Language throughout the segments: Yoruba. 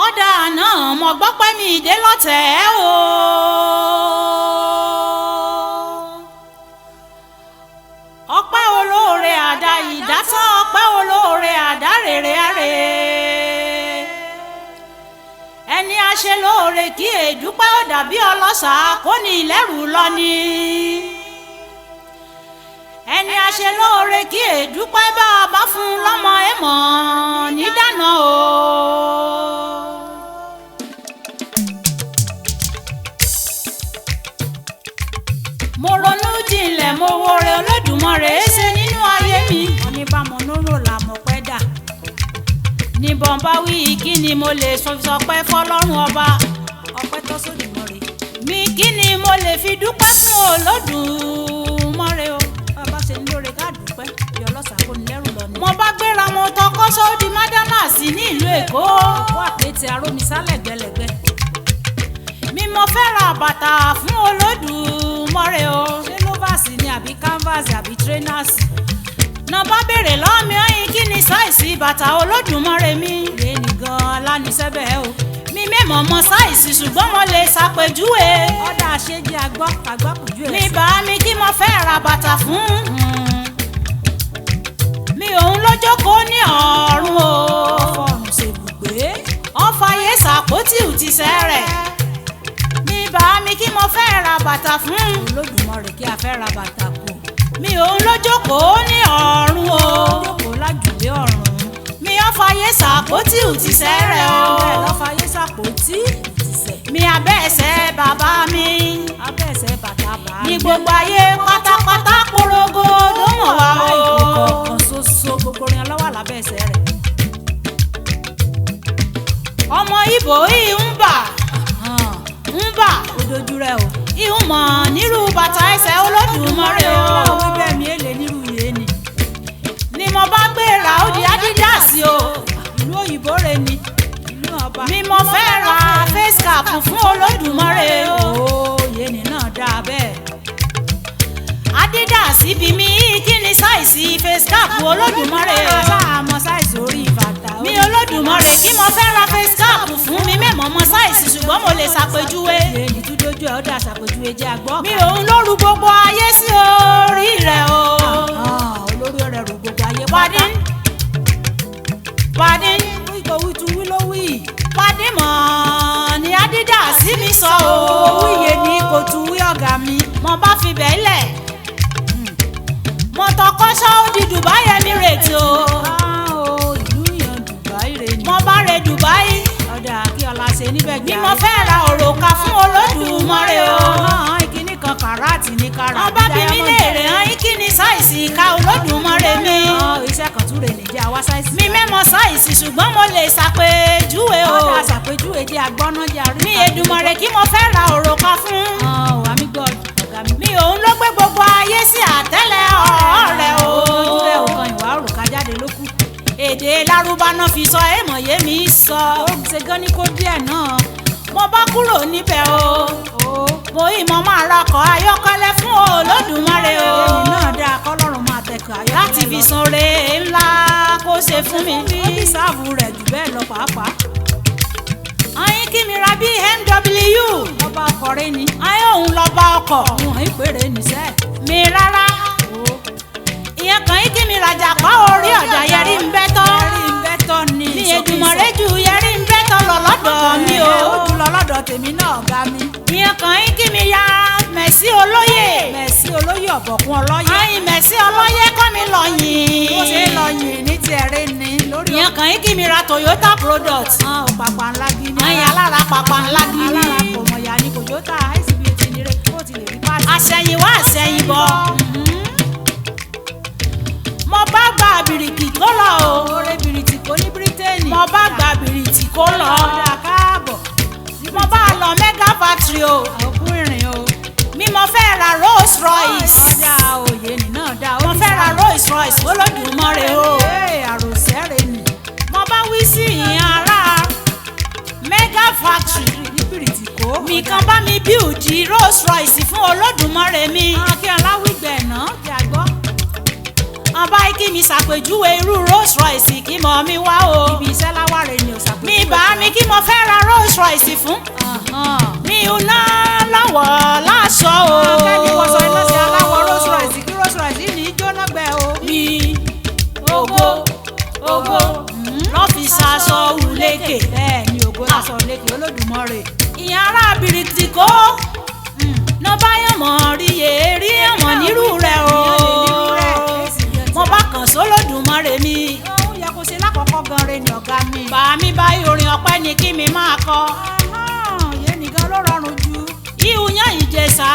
Ọ̀dà náà mo gbọ́ pé mi dé lọ́tẹ̀ o. Ọpẹ́ olóore àdá ìdásán, ọpẹ́ olóore àdá rèrè àrè. Ẹni a ṣe lóore kí èdúpẹ́ ó dàbí ọlọ́ṣà kó ní ìlẹ́rù lọ ni. Ẹni a ṣe lóore kí èdúpẹ́ bá a bá fún lọ́mọ ẹ̀ mọ̀ nídànà o. Mo ronú jinlẹ̀, mo wo re Olódùmarè ṣe nínú ayé mi. Oníbàmọ̀ ló rò làmọ̀ pẹ́ dà. Níbọn bá wí kí ni mo lè sọpẹ́ fọlọ́run ọba. Ọpẹ́ tọ́ sódùmarè. Mi kí ni mo lè fi dúpẹ́ fún Olódùmarè o. Bàbá ṣe ní lóore ká dúpẹ́ bí ọlọ́ṣà kò ní lẹ́rù lọ ni. Mo bá gbéra mo tọkọ́ sódì Mádánàsì ní ìlú Èkó. Èkó àkéte arómisá lẹ́gbẹ̀lẹ́gbẹ̀. Mi mo fẹ́ ra bàtà fún Olódùmarè o. Ṣé lóvàsì ni àbí canvas àbí trainers? Nà bá béèrè lọ́mí ọyìn kí ni sáìsì bàtà Olódùmarè mi. Yé ni gan-an lánìísẹ́bẹ̀ o. Mi mẹ́mọ̀ mọ sáìsì ṣùgbọ́n mo lè ṣàpèjúwe. Ọ̀dà àṣejì àgbọ̀ àgbàkùjú ẹ̀ Mi bá mi kí mo fẹ́ ra bàtà fún. Mi òun ló jókòó ní ọ̀run o. Fọ̀rùn ṣèbùgbé. Ọ̀fàyè ṣàpótì òtísẹ́ rẹ̀. Mi bá mi kí mo fẹ́ ra bàtà fún. Olódùmarè kí a fẹ́ ra bàtà kù. Mi òun ló jókòó ní ọ̀run o. Jókòó lájùlé ọ̀run. Mi ọ̀fàyè ṣàpótì òtísẹ́ rẹ̀ o. Bẹ́ẹ̀ lọ́fàyè ṣàpótí ìtìsẹ̀. Mi abẹ́ ẹsẹ̀ bàbá mi. Abẹ́ ẹsẹ̀ bàtà bá Ní gbogbo ayé pátápátá porogo ló mọ̀ wá o. Ìkòkò kan ṣoṣo gbogbo orin ọlọ́wà lábẹ́ ẹsẹ̀ rẹ̀. Ọmọ Ìbò yìí ń bà ń bà Ó dojú rẹ̀ o. ìhùn mọ̀ nírú bàtà ẹsẹ̀ Olódùmarè o. Ọlọ́run wí bẹ́ẹ̀ mi èlé nírú yé ni. Ni mo bá gbéra ó di Adidas o. Ìlú òyìnbó rẹ̀ ni. Ìlú ọba. Mi mo fẹ́ ra face cap fún Olódùmarè o. Yéni náà dáa bẹ́ẹ̀. Adidas bí mi kí ni sáìsì face cap Olódùmarè o. Sáà mọ sáìsì orí bàtà. Mi Olódùmarè kí mo fẹ́ ra face cap fún mi mẹ́mọ̀ mọ sáìsì ṣùgbọ́n mo lè ṣàpèjúwe. Yéni tún dojú ẹ̀ ó dà ṣàpèjúwe jẹ́ àgbọ̀. Mi òun lóru gbogbo ayé sí orí rẹ̀ o. Olórí rẹ̀ rù gbogbo ayé Pàdé pàdé Wíkọ̀ wí tún wí ló wí. pàdé mọ̀ ní Adidas mi sọ o. Wíyé ni kò tún wí ọ̀gá mi. Mo bá fi bẹ́ẹ̀ lẹ̀. Mo tọkọ́ sọ́ọ́ di Dubai Emirates o. Ìlú yan Dubai rè ni. Mo bá re Dubai. Ọ̀dà kí ọlá ṣe níbẹ̀ Bí mo fẹ́ ra òrùka fún Olódùmarè o. Ìkíní kan kàráàtì ní kàrà. Wọ́n bá bi mí léèrè hàn kí ni sáìsì ìka Olódùmarè mi. Iṣẹ́ kan tún rè ní jẹ́ àwa sáìsì. Mi mẹ́mọ sáìsì ṣùgbọ́n mo lè ṣàpèjúwe o. Ọ̀dà ṣàpèjúwe jẹ́ àgbọ́ná jẹ́ àrí. Mi Èdùmàrè kí mo fẹ́ ra òrùka fún. Àmì gbọ́ ọ̀gá mi. Mi òun ló gbé gbogbo ayé sí àtẹ́lẹ̀ ọ̀rẹ́ o. Ojúlẹ̀ òkan ìwà òrùka jáde ló kù. Èdè Lárúbá náà fi sọ èèmọ̀ yé mi sọ. Ó ṣe gan ní kó díẹ̀ náà. Mo bá kúrò níbẹ̀ o. Mo ìmọ̀ máa rakọ̀ ayọ́kẹ́lẹ́ fún Olódùmarè o. Èmi náà dáa kọ́lọ́run máa tẹ̀kọ̀ ayọ́kẹ́lẹ́ lọ. Láti fi san oore ńlá kó ṣe fún mi. Ó bí sáàbù rẹ̀ jù bẹ́ẹ̀ lọ pàápàá. Ayin kí mi ra BMW. Ọba ọkọ̀ rẹ ni. Ayin òun lọ bá ọkọ̀. Òun ìpèrè nìṣẹ́. Mi rárá. Ìyẹn kan yín kí mi rajà pa orí ọ̀dà yẹrí ń bẹ́ tọ́. Yẹrí ń bẹ́ tọ́ ni. Mi Èdùmàrè jù yẹrí ń bẹ́ tọ́ lọ lọ́dọ̀ mi o. Ó jù lọ lọ́dọ̀ tèmi náà ọ̀gá mi. Ìyẹn kan yín kí mi ya Mẹ̀sí olóyè. Mẹ̀sí olóyè ọ̀bọ̀kún ọlọ́yẹ. Ayin Mẹ̀sí ọlọ́yẹ kọ́ mi lọ yìn. Ó ṣe é lọ yìn ní tiẹ̀ rẹ ni lórí. Ìyẹn kan yín kí mi ra Toyota product. Pàpà ńlá gidi. Ayin alára pàpà ńlá gidi. Alára kò mọ̀ yà ni Toyota ICBT ní rẹ kó ti lè rí pàṣẹ. Àṣẹ̀yìnwá àṣẹ̀yìnbọ̀. Mo bá gba bìrìkì tó lọ o. Oore bìrìtì kò ní Bírítéènì. Mo bá gba bìrìtì kó lọ. Ọ̀dà káàbọ̀. Mo bá lọ mega factory o. Òkú ìrìn o. Mi mo fẹ́ ra Rolls Royce. Ọ̀dà òye nì náà dá. Mo fẹ́ ra Rolls Royce Olódùmarè o. Àròsẹ́ rẹ nì. Mo bá wí sí ìyẹn ará mega factory. Ní bìrìtì kó. Mi kan bá mi bíùdì Rolls Royce fún Olódùmarè mi. Kí aláwìgbẹ̀ náà kí a gbọ́. Ọba kí mi ṣàpèjúwe irú Rolls Royce kí mọ̀ mi wá o. Ibi iṣẹ́ láwáre ni ò ṣàpèjúwe. Mi bá mi kí mo fẹ́ ra Rolls Royce fún. Mi ò ná lọ́wọ́ láṣọ o. Akẹ́ni wọṣọ iná sí aláwọ̀ Rolls Royce kí Rolls Royce ní í jóná gbẹ o. Mi ògo ògo lọ́fíìsì aṣọ òlékè. Bẹ́ẹ̀ ni ògo láṣọ òlékè Olódùmarè. Ìyẹn ará bìrìtìkó ná báyọ̀ mọ̀ ríye rí ẹ̀wọ̀n nírú rẹ̀ o. Mo bá kàn sólódùmarè mi. Ó yẹ kó ṣe lákọ̀ọ́kọ́ gan re ni ọ̀gá mi. Bá mi báyìí orin ọpẹ́ ni kí mi máa kọ. Yé nìkan ló rọrùn jù. Ihun yán Ìjẹ̀ṣà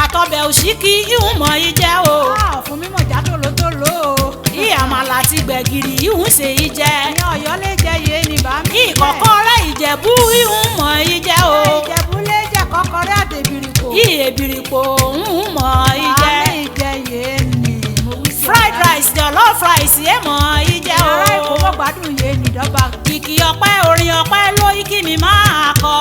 àtọbẹ̀ òṣìkí ihun mọ̀ ìjẹ́ o. Fún mímọ̀ já tòlótòló o. Ìyàmàlà ti gbẹ̀gìrì ihun ṣe ìjẹ́. Ìyẹn Ọ̀yọ́ lè jẹ́ yé ni bá mi. Ìkọ̀kọ̀rẹ́ Ìjẹ̀bú ihun mọ̀ ìjẹ́ o. Ìjẹ̀bú lè jẹ́ kọ́kọ́rẹ́ àtẹ̀bìrìkò. Ìyèbìrìpò ń mọ̀ ìjẹ́. Àmì ìjẹ yé ni mo wí sí. Fried rice jollof rice ẹ mọ̀ ìjẹ́ o. Ará Èkó mọ̀ gbádùn yé ni dọ́gba. Kìkì ọpẹ́ orin ọpẹ́ ló yí kí mi máa kọ.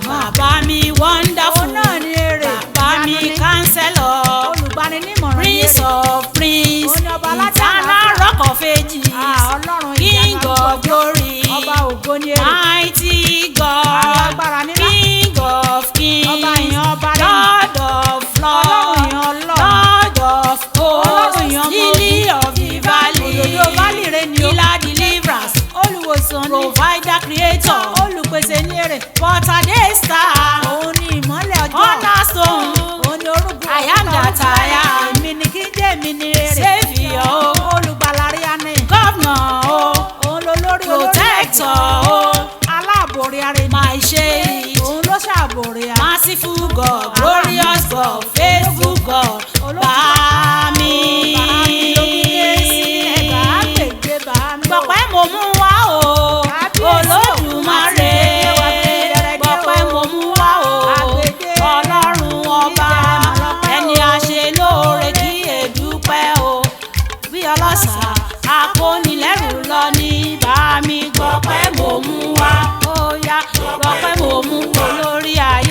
Bàbá mi wonderful. Òun náà ni èrè. Bàbá mi counselor. Olùgbani nímọ̀ràn ni Prince èrè. of prince. Òun ni ọba aládé Eternal àlàáfíà. rock of ages. Ọlọ́run King ìyanu of ọjọ́. glory. Ọba ògo ni èrè. Mighty God. Alágbára ńlá. King of kings. Ọba ìyàn ọba rẹ̀. Lord of lords. Ọlọ́run ìyàn Ọlọ́run. Lord of hosts. Ọlọ́run ìyàn ọmọ Lily of the valley. Òdòdó Valley rẹ̀ ni o. Healer deliverance. Olùwòsàn ni. Provider creator. Olùpèsè ní èrè. Water day star. Òun ni ìmọ́lẹ̀ ọjọ́. Cornerstone. Òun ni orúkọ. I am that I am. Èmi ni kí jẹ́ èmi ni èrè. Saviour o. Olùgbàlà rí a ní. Governor o. Òun lolórí olórí. Protector o. Aláàbò rí ara ẹni. My shade. Òun ló ṣàbò rí a. Merciful God, glorious God, faithful God, bá mi. Bá mi ló fi ké sí ẹ̀bà àgbègbè bá mi. Gbọ̀pẹ́ mo mú wá o, Olódùmarè. Gbọ̀pẹ́ mo mú wá o, Ọlọ́run ọba. Ẹni a ṣe lóore kí èdúpẹ́ o. Bí ọlọ́ṣà akónilẹ́rù lọ ní bá mi. Gbọ̀pẹ́ mo mú wá, ó yá. Gbọ̀pẹ́ mo mú olórí ayé.